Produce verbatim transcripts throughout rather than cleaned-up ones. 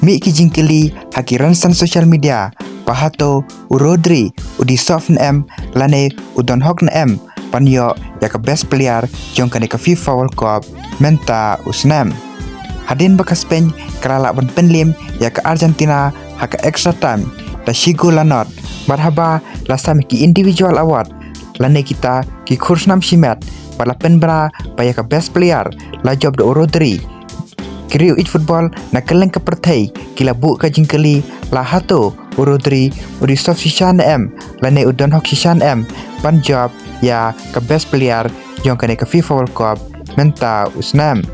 Mih ki jingkylli ha ki rynsan social media ba hato u Rodri u dei soft ne em lane u don hok ne em ban ïoh ïa ka best player jong kane ka FIFA World Cup mynta u snem. Hadien ba ka Spain ka la lah ban pynliem ïa ka Argentina ha ka extra time da shi gol la nod, bad haba la sam ïa ki individual award lane kita ki khursnam shimet ba la pynbna ba ïa ka best player la jop da u Rodri, ki riew ïeit football na kylleng ka pyrthei ki la buh ka jingkylli la hato u Rodri u dei soft shisha ne em lane u don hok shisha ne em ban jop ïa ka best player jong kane ka FIFA World Cup mynta u snem.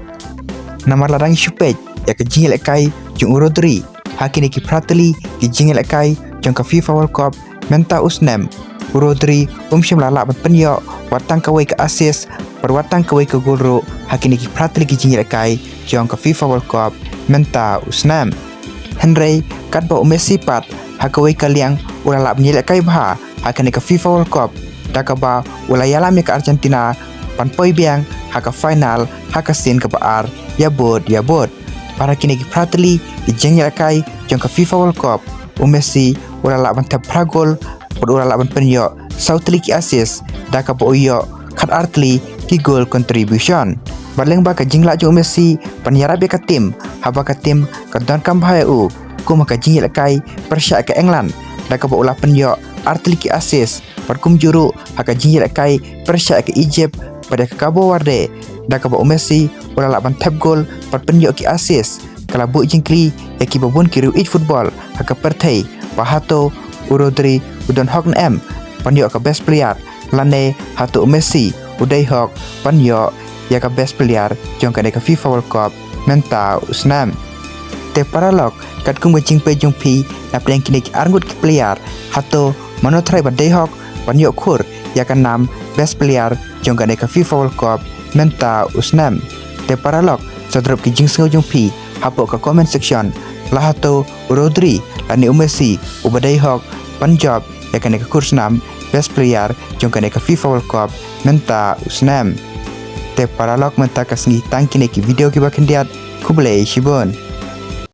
Namar la dang shu peit ïa ka jingïalehkai jong u Rodri ha kine ki phra tylli ki jingïalehkai jong ka FIFA World Cup mynta u snem, u Rodri um shym la lah ban pynïoh wat tang kawei ka assist bad wat tang kawei ka gol ruh ha kine ki phra tylli ki jingïalehkai jong ka FIFA World Cup mynta u snem. Hynrei katba u Messi pat ha kawei ka liang u la lah ban ïalehkai bha ha kane ka FIFA World Cup da kaba u la ïalam ïa ka Argentina ban poi biang ha ka final ha ka sien kaba ar ïa bud ïa bud. Bad ha kine ki phra tylli ki jingïalehkai jong ka FIFA World Cup, u Messi u la lah ban thep phra gol bad u la lah ban pynïoh saw tylli ki assist da kaba u ïoh khatar tylli ki goal contribution. Bad lyngba ka jinglah jong u Messi ban ïarap ïa ka team haba ka team ka donkam bha ïa u, kum ha ka jingïalehkai pyrshah ïa ka England da kaba u la pynïoh ar tylli ki assist, bad kumjuh ruh ha ka jingïalehkai pyrshah ïa ka Egypt bad ïa ka Cabo Verde da kaba u Messi u la lah ban thep gol bad pynïoh ki assist, ka la buh jingkylli ïa kiba bun ki riew ïeit football ha ka pyrthei ba hato u Rodri u don hok ne em ban ïoh ka best player lane hato u Messi u dei hok ban ïoh ïa ka best player jong kane ka FIFA World Cup mynta u snem. Te paralok, katkum ka jingpeit jong phi na pdeng kine ki arngut ki player, hato mano trai ba dei hok ban ïoh khur ïa ka nam best player jong kane ka FIFA World Cup mynta u snem? Te paralok, sa drop ki jingsngew jong phi hapoh ka comment section, la hato u Rodri lane u Messi uba dei hok ban jop ïa kane ka khursnam best player jong kane ka FIFA World Cup mynta u snem. Te paralok, mynta ka sngi tang kine ki video kiba khyndiat. Khublei shibun.